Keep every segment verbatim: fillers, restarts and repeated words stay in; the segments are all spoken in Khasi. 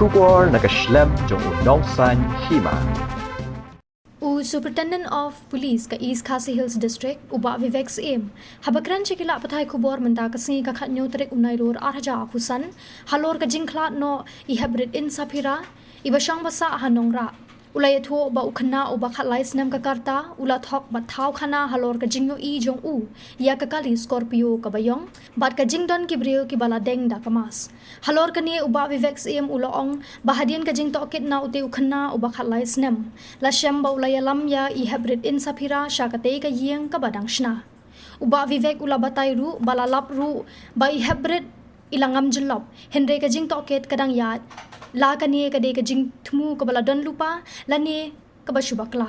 Khubor na ka shlem jong u Nongsaiñ Hima. U Superintendent of Police ka East Khasi Hills District, u Bah Vivek Syiem, haba kren sha ki lad pathai khubor mynta ka sngi ka khathynñiew tarik u Nailur arhajar arphew san, halor ka jingkhlad noh i Heprit Insaphira, iba shong ba sah ha Nongrah. U la ïathuh ba u khynnah uba khatlai snem ka rta, u la thok bad thaw khana halor ka jingïohi jong u ïa ka kali Scorpio kaba ïong, bad ka jingdon ki briew kiba la deng da ka mask. Halor kane u Bah Vivek Syiem u la ong ba hadien ka jingtohkit na utei u khynnah uba khatlai snem, la shem ba u la ïalam ïa i Heprit Insaphira sha katei ka ïing kaba dang shna. U Bah Vivek u la batai ruh ba la lap ruh ba i Heprit i la ngam jyllop, hynrei ka jingtohkit ka dang ïaid. La kane ka dei ka jingthmu kaba la don lypa lane kaba shu bakla.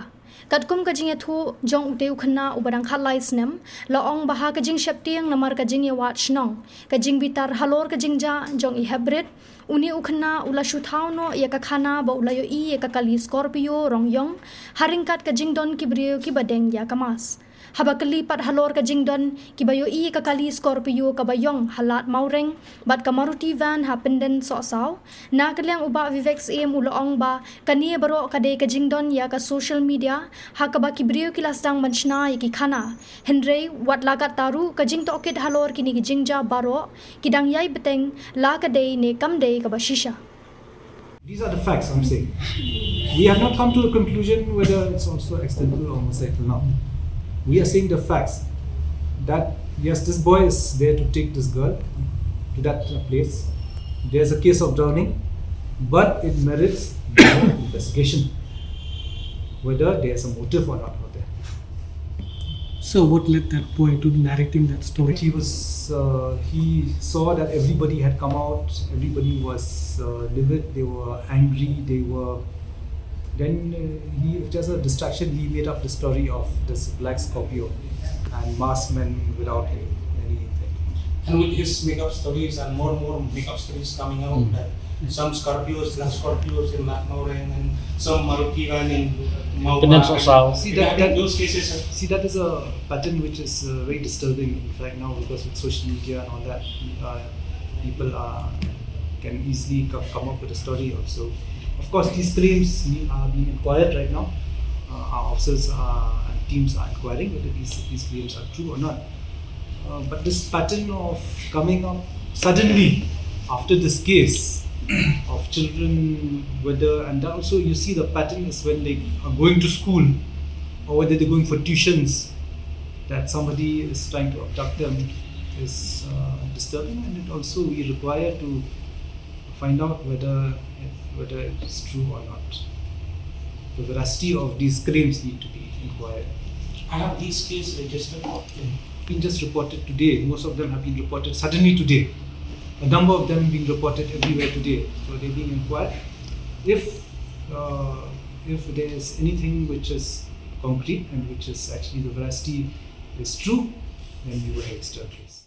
Katkum ka jingïathuh jong utei u khynnah uba dang khatlai snem, la ong ba ha ka jingsheptieng namar ka jingïawad shnong, ka jingbitar halor ka jingjia jong i Heprit, une u khynnah u la shu thaw noh ïa ka khana ba u la ïohi ïa ka kali Scorpio rong ïong, ha ryngkat ka jingdon ki briew kiba deng ïa ka mask. Haba kylli pat halor ka jingdon kiba ïohi ïa ka kali Scorpio kaba ïong ha Lad Mawreng bad ka Maruti van ha Pyndengsohsaw, na ka liang u Bah Vivek Syiem u la ong ba kane baroh ka dei ka jingdon ïa ka social media ha kaba ki briew ki la sdang ban shna ïa ki khana. Hynrei wat la katta ruh, ka jingtohkit halor kine ki jingjia baroh ki dang ïai bteng la ka dei ne kam dei kaba shisha. These are the facts I'm saying. We have not come to a conclusion whether it's also accidental or homicide or not. We are saying the facts that yes, this boy is there to take this girl to that place. There's a case of drowning, but it merits more investigation whether there's a motive or not out there. So, what led that boy to narrating that story? He was. Uh, he saw that everybody had come out. Everybody was uh, livid. They were angry. They were. Then uh, he, just a distraction, he made up the story of this black Scorpio and masked men without any, anything. And with his make-up stories and more and more make-up stories coming out, mm. that some Scorpios, black Scorpios in Lad Mawreng, and some Maruti van in Mawbah. See, that, that, those cases. See, that is a pattern which is uh, very disturbing, in fact, now because with social media and all that, uh, people are, can easily come up with a story also. Of course, these claims are being inquired right now. Uh, our officers are, and teams are inquiring whether these, these claims are true or not. Uh, but this pattern of coming up suddenly after this case of children, whether, and also you see the pattern is when they are going to school or whether they're going for tuitions, that somebody is trying to abduct them is uh, disturbing, and it also we require to find out whether whether it's true or not. The veracity of these claims need to be inquired. I have these cases registered. Been just reported today. Most of them have been reported suddenly today. A number of them being reported everywhere today. So they're being inquired. If uh, if there is anything which is concrete and which is actually the veracity is true, then we will register a case.